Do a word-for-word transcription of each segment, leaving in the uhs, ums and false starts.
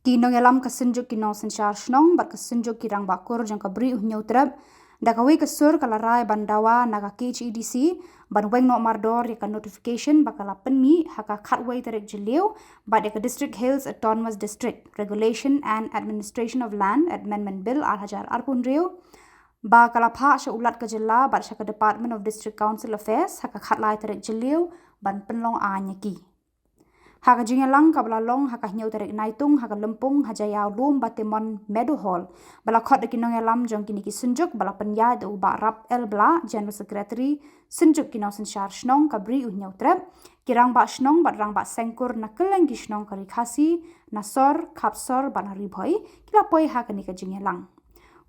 Ki nongïalam ka Synjuk ki nongsynshar shnong bad ka Synjuk ki Rangbah Kur jong ka Bri U Hynñiewtrep, da kawei ka sur ka la rai ban dawa na ka K H A D C ban weng noh mardor ïa ka notification ba ka la pynmih ha ka khatwei tarik Jylliew bad ïa ka District Hills Autonomous District Regulation and Administration of Land Amendment Bill ar hajar arphew hynriew, ba ka la phah sha u Lat ka jylla bad sha ka Department of District Council Affairs ha ka khatlai tarik Jylliew ban pynlong aiñ ïa ki. Ha ka jingïalang kaba la long ha ka hynñiew tarik Naitung ha ka Lympung ha Jaiaw Lum Batemon Meadow Hall, ba la khot da ki nongïalam jong kine ki Synjuk ba la pynïaid da u Bah Rap L Blah, General Secretary, Synjuk ki nongsynshar shnong ka Bri U Hynñiewtrep, ki Rangbah Shnong bad Rangbah Seng Kur na kylleng ki shnong ka Ri Khasi, na Sor, Khapsor bad na Ri Bhoi, ki la poi ha kane ka jingïalang.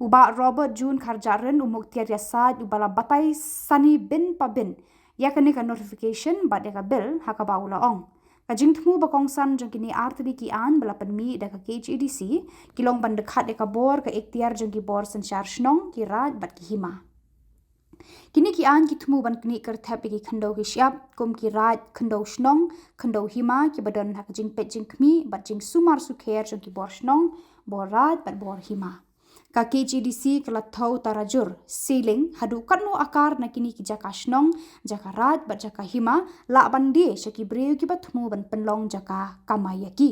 U Bah Robert June Kharjahrin, u Muktiar Ïasaid, uba la batai sani bin pa bin ïa kane ka notification bad ïa ka bill, ha kaba u la ong: Ka jingthmu ba kongsan jong kine artylli ki aiñ ba la pynmih da ka K H A D C ki long ban dkhat ïa ka bor, ka iktiar jong ki bor synshar shnong, ki raid bad ki hima. Kine ki aiñ ki thmu ban knieh kyrthep ïa ki khyndew ki shyiap kum ki raid khyndew shnong, khyndew hima, kiba don ha ka jingpeit jingkhmih bad jingsumar sukher jong ki bor shnong, bor raid bad bor hima. Ka K H A D C ka la thew tarajur, ceiling, haduh katno akar na kine ki jaka shnong, jaka raid bad jaka hima lah ban die sha ki briew kiba thmu ban pynlong jaka kamai ïa ki.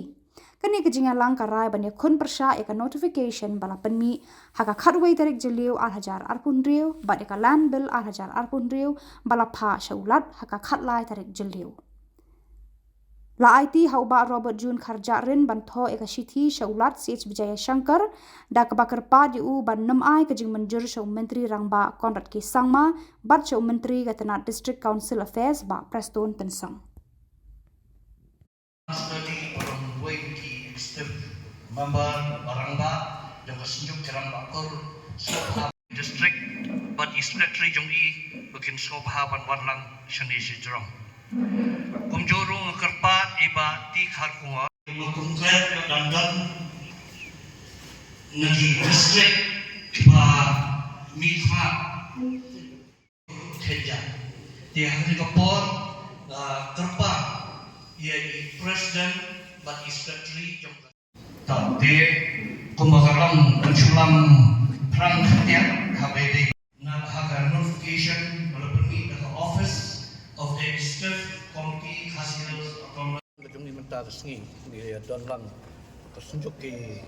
Kane ka jingïalang ka rai ban ïakhun pyrshah ïa ka notification ba la pynmih ha ka khatwei tarik Jylliew ar hajar arphew hynriew bad ïa ka Land Bill ar hajar arphew hynriew ba la phah sha u Lat ha ka khatlai tarik Jylliew. La aiti ha u Bah Robert June Kharjahrin ban thoh ïa ka shithi sha u Lat C H Vijayashankar, da kaba kyrpad ïa u ban nym ai ka jingmynjur sha u Myntri Rangbah Conrad K Sangma bad sha u Myntri ka tnat District Council Affairs Bah Prestone Tynsong. Study ba long wei ki executive member ba rangbah jong ka Synjuk ki Rangbah Kur, sngewbha district bad i secretary jong i ba kin sngewbha ban wan lang shane shajrong. Kumjuh ruh nga kyrpad ïa i Bah T Kharkongor, nga kongkret ka dang don na ki district kiba mih khmat. Kynja. Te ha kane ka por, ah, kyrpad ïa i president bad i secretary jong ka. Tang te kumba ka long pynshong lang phrang khyndiat ha ba ïadei na ha ka notification ba la pynmih da ka Office of the Executive Committee Khasi Hills Autonomous. Ka jong ngi mynta ka sngi ngi ïa don lang ka Synjuk ki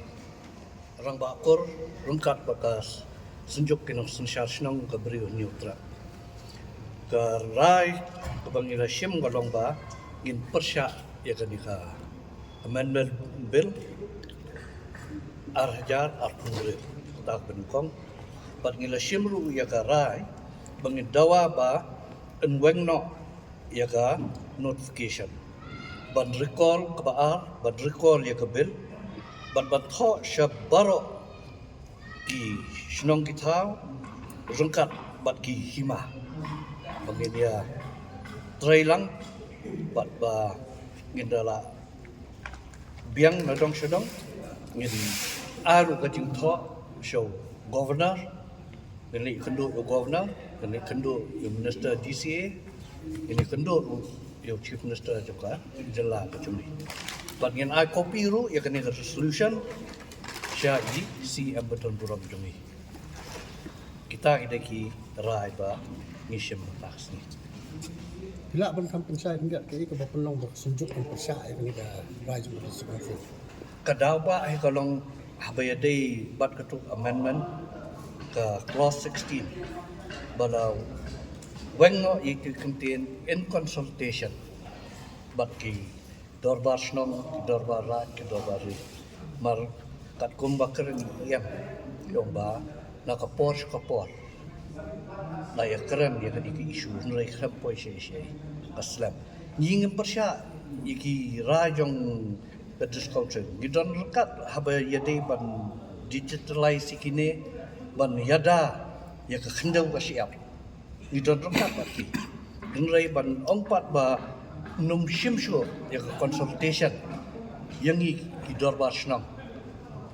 Rangbah Kur ryngkat bad ka Synjuk ki nongsynshar shnong ka Bri U Hynñiewtrep. Ka rai kaba ngi la shim ka long ba ngin pyrshah ïa kane ka Amendment Bill ar hajar arphew hynriew kata ka ba nyngkong. Bad ngi la shim ruh ïa ka rai ba ngin dawa ba yn weng noh ïa ka notification, ban recall kaba ar, ban recall ïa ka bill, ban ban thoh sha baroh ki shnong ki thaw ryngkat bad ki hima. Ba ngin ïa trei lang bad ba ngin da lah biang na dong sha dong. Ngin ai ruh ka jingthoh sha u governor, ngin leit kynduh ïa u governor, ngin leit kynduh ïa u minister D C A, ngin leit kynduh ruh ïa u chief minister jong ka jylla ka jong ngi. Bad ngin ai copy ruh ïa kane ka resolution sha i C M ba don burom jong ngi. Kita ki dei ki rai ba ngi shim mynta ka sngi. Phi lah ban kham pynshai khyndiat kaei kaba pynlong ba ka Synjuk kan pyrshah ïa kane ka rai jong ka District Council? Ka daw ba hi ka long haba ïadei bad kato amendment ka clause sixteen ba la weng noh ïa ki kyntien in consultation bad ki dorbar shnong, ki dorbar raid, ki dorbar ri. Mar katkum ba kren i em, i ong ba na ka por sha ka por la ïa kren ïa kane ka issue, hynrei khlem poi sha sha ka slem. Ngi ngim pyrshah ïa ki rai jong ka District Council. Ngi don ryngkat haba ïadei ban digitalize ïa kine, ban ïada ïa ka khyndew ka shyiap. Ngi don ryngkat bad ki. Hynrei ban ong pat ba nym shim shuh ïa ka consultation ïa ngi ki dorbar shnong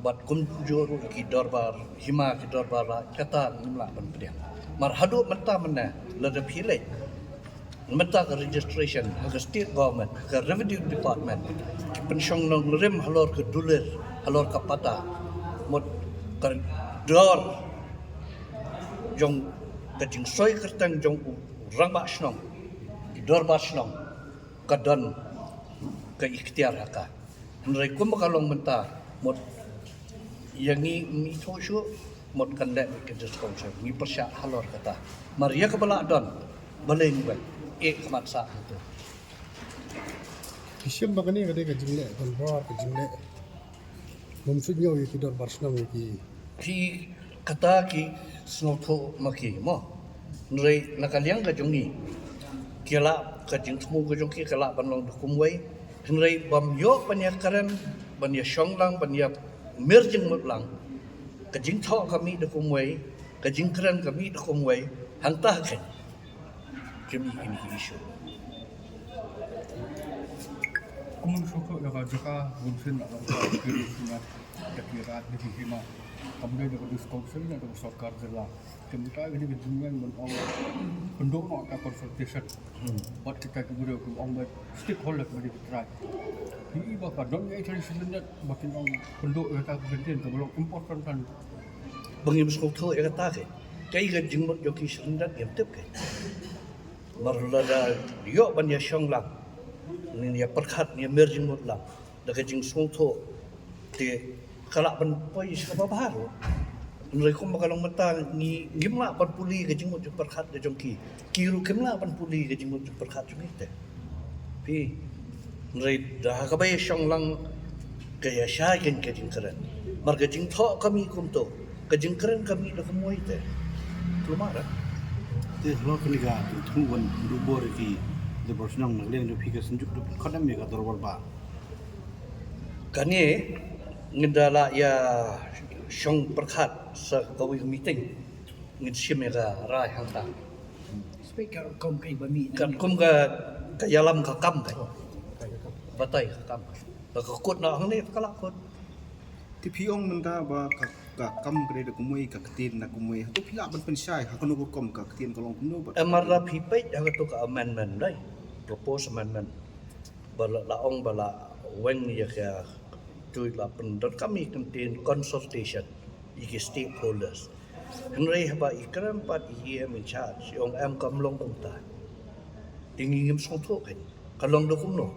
bad kumjuh ruh ki dorbar hima, ki dorbar raid, kata ngim lah ban pdiang. Mar haduh mynta mynne lada phi leit mynta ka registration ha ka state government, ha ka revenue department, ki pynshong nongrim halor ka dulir halor ka pata, mut ka dor jong ka jingsoi kyrteng jong u rangbah shnong, ki dorbar shnong, ka don ka iktiar ha ka. Hynrei kumba ka long mynta, mut ïa ngi ngi thoh shuh, mut kan leh ka District Council, ngi pyrshah halor kata. Mar ïa kaba lah don, balei ngi weng, eh, khmat sah hangto. Ki shem ba kane ka dei ka jingleh, ka jingleh bym suidñiew ïa ki dorbar shnong ïa ki. Ki kata ki sngewthuh ma ki mo. Hynrei na ka liang ka jong ngi, ki lah ka jingthmu ka jong ki ka lah ban long da kumwei. Hynrei bym ïoh ban ïa kren, ban ïa shong lang, ban ïa mir jingmut lang. Ka jingthoh ka mih da kumwei, ka jingkren ka mih da kumwei. Hangta ha kane ki mih kine ki issue. Kumno shu ka jaka bun sien na ka ki sien na da ki rat di hima. Kam dei da ka District Council na da ka sorkar jylla. Te mynta kine ki jingweng ban ong pynduh noh ka consultation. Bad kita ki briew ki ong ba stakeholder ba dei ki trai. Ki ba ka don ngai trai sien na ba kin ong pynduh ïa ka consultation ka ba long important kan. Ba ngim sngewthuh ïa kata ke. Kaei ka jingmut jong ki syrndat ngim tip ke. Mar lada ïoh ban ïa shong lang, ngin ïa pyrkhat, ngin ïa mir jingmut lang da ka jingsngewthuh, te ka lah ban poi sha kaba bha ruh. Hynrei kumba ka long mynta ngi, ngim lah ban pule ka jingmut jingpyrkhat ka jong ki. Ki ruh kim lah ban pule ka jingmut jingpyrkhat jong ngi te. Phi, hynrei da kaba ïa shong lang ka ïa shai kein ka jingkren. Mar ka jingthoh ka mih kumto, ka jingkren ka mih da kumwei te. Kulmar eh. Te halor kane ka jingthmu ban duh bor ïa ki dorbar shnong na ka liang jong phi ka Synjuk da pynkhot em ïa ka dorbar ba? Kane ngin da lah ïa shong pyrkhat sa kawei ka meeting. Ngin shim ïa ka rai hangta. Speaker, kum ka iba mi. Katkum ka, ka ïalam ka kam ka. Batai ka kam. Ba ka kut na hangne ka lah kut. Te phi ong mynta ba ka, ka kam ka dei da kumwei, ka ktien na kumwei. Hato phi lah ban pynshai ha kano ka rukom, ka ktien ka long kumno ba? Em, mar la phi peit ha kato ka amendment dei. Proposed amendment. Ba la, la ong ba la weng ïa ka, tu la pyndonkam ïa ka ktien consultation ïa ki stakeholders. Hynrei haba i kren pat i E M in charge, i ong em, kam long kumta. Te ngi ngim sngewthuh kein. Ka long da kumno?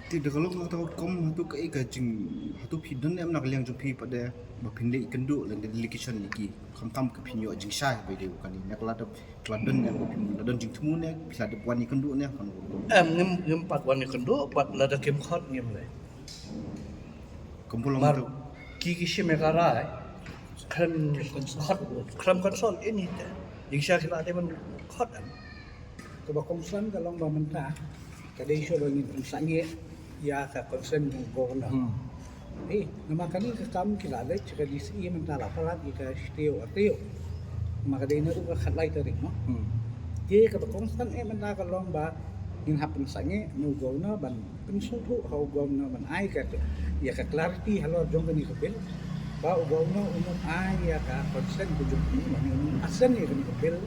Te da ka long kata ka rukom, hato kaei ka jing, hato phi don em na ka liang jong phi pat de ba phin leit kynduh lane delegation ïa ki, khamtam ka phin ïoh jingshai ba dei kane, ne ka la dep, ka la don ne, ka phin la don jingthmu ne, phi la dep wan ïakynduh ne, kano ka rukom? Em, ngim, ngim pat wan ïakynduh, bad lada kim khot ngim leit. Kumba long. Mar tu ki, ki shim ïa ka rai, khlem khot, khlem consult ïa ngi te. Jingshisha ki la dei ban khot em. Kaba kongsan ka long ba mynta ka dei shuh ba ngin pynsangeh ïa ka consent jong u governor. Hmm. Eh, namar kane ka kam ki la leit sha ka D C E mynta, la palat ïa ka shi taïew ar taïew. Namar ka dei naduh ka khatlai tarik, no? Hmm. Te kaba kongsan eh mynta ka long ba ngin hap pynsangeh na u governor ban pynsngewthuh ha u governor ban ai ka, ïa ka clarity halor jong kane ka bill. Ba u governor un ai ïa ka consent ka jong u, mane un assent ïa kane ka bill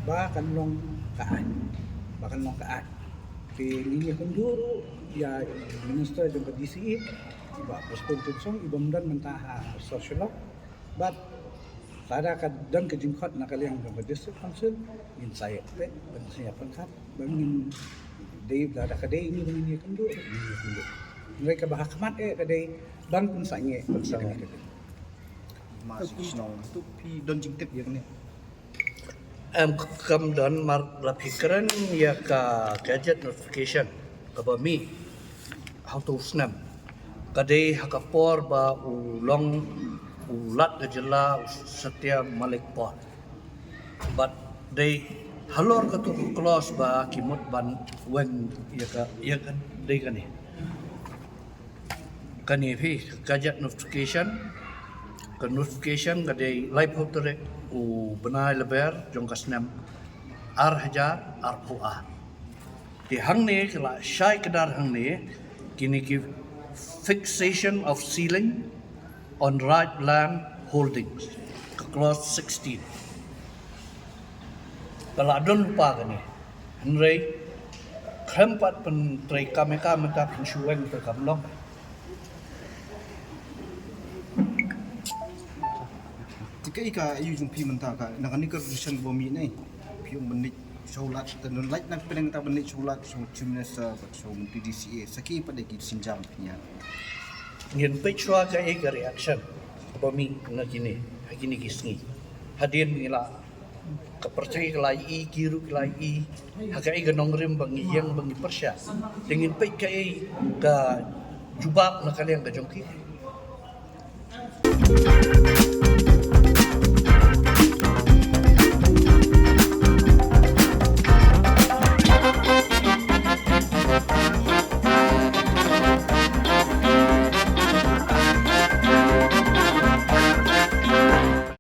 ba kan long ka aiñ, ba kan long ka aiñ. Te ngin ïakynduh ruh ïa i Minister jong ka D C E, i Bah Prestone Tynsong, i bym don mynta ha Shillong. Bad lada ka don ka jingkhot na ka liang jong ka District Council, ngin sa ïa peit ban sa ïa pynkhot, ba ngin dei, lada ka dei ïa ngi ba ngin ïakynduh, ngin ïakynduh. Hynrei kaba ha khmat eh ka dei ban pynsangeh, pynsangeh. Kane ka dei. Mas shnong tu phi don jingtip ïa kane? Em, kam don, mar la phi kren ïa ka gazette notification kaba mih ha uto u snem, ka dei ha ka por ba u long u Lat ka jylla u Satya Malik Paul. Bad dei halor kato ka clause ba ki mut ban weng ïa ka, ïa ka dei kane. Kane phi, ka gazette notification, ka notification ka dei laiphew tarik u bnai Lber jong ka snem ar hajar arphew ar. Te hangne ki la shai kdar hangne, kine ki fixation of ceiling on right land holdings, ka clause sixteen. Ka la don lypa kane. Hynrei khlem pat pyntreikam ïa ka mynta phin shu weng te kam long. Kaei ka ïohi jong phi mynta ka na kane ka resolution ba mih ne? Phi ong ban leit sha u Lat, te don lait na pdeng ta ban leit sha u Lat, sha u Chief Minister bad sha u Myntri D C A, sa kaei pat de ki sienjam phi ñiad? Ngin peit shuwa kaei ka reaction ba mih na kine ha kine ki sngi. Hadien ngi la, ka pyrthei ka la ïohi, ki ruh ki la ïohi ha kaei ka nongrim ba ngi ïeng ba ngi pyrshah. Te ngin peit kaei ka jubab na ka liang ka jong ki.